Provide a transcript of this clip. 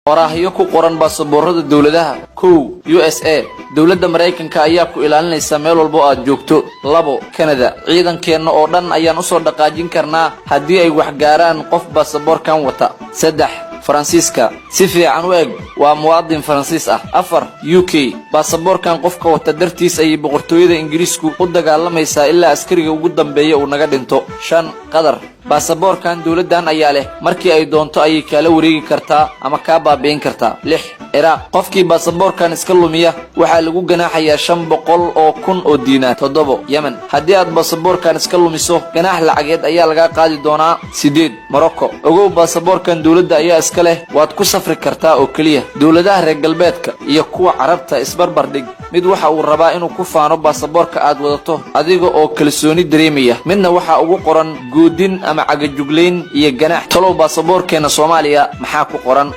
Oraahyo ku qoran baasaboorada dowladaha. 1, USA: dowladda Maraykanka ayaa ku ilaalinaysa meel walbo aad joogto. 2, Canada: ciidankeenna oo dhan ayaan usoo dhaqaajin karnaa haddii ay wax gaaraan qof baasaboorkan wata. 3, Faransiiska: si fiican u eg, waa muwaadin Faransiis ah. 4, UK: baasaboorkan qofka wata dartiis ayay Boqortooyada Ingiriisku u dagaalamaysaa ilaa askariga ugu dambeeya uu naga dhinto. 5, Qatar: baasaboorkan dowladdan ayaa leh, markii ay doonto ayay kaala wareegi kartaa ama kaa baabi'in kartaa. 6, Ciraaq: qofkii baasaboorkan iska lumiya waxaa lagu ganaaxayaa 500,000 oo diinaar. 7, Yemen: haddii aad baasaboorkan iska lumiso, ganaax lacageed ayaa lagaa qaadi doonaa. 8, Morocco: ogow, baasaboorkan dowladda ayaa iska leh, waad ku safri kartaa oo keliya. Dowladaha reer galbeedka iyo kuwa Carabta isbarbar dhig. Mid waxa uu rabaa inuu ku faano baasaboorka aad wadato adiga oo kalsooni dareemaya, midna waxaa ugu qoran goodin ama cagajuglayn iyo ganaax. Talow baasaboorkeenna Soomaaliya maxaa ku qoran?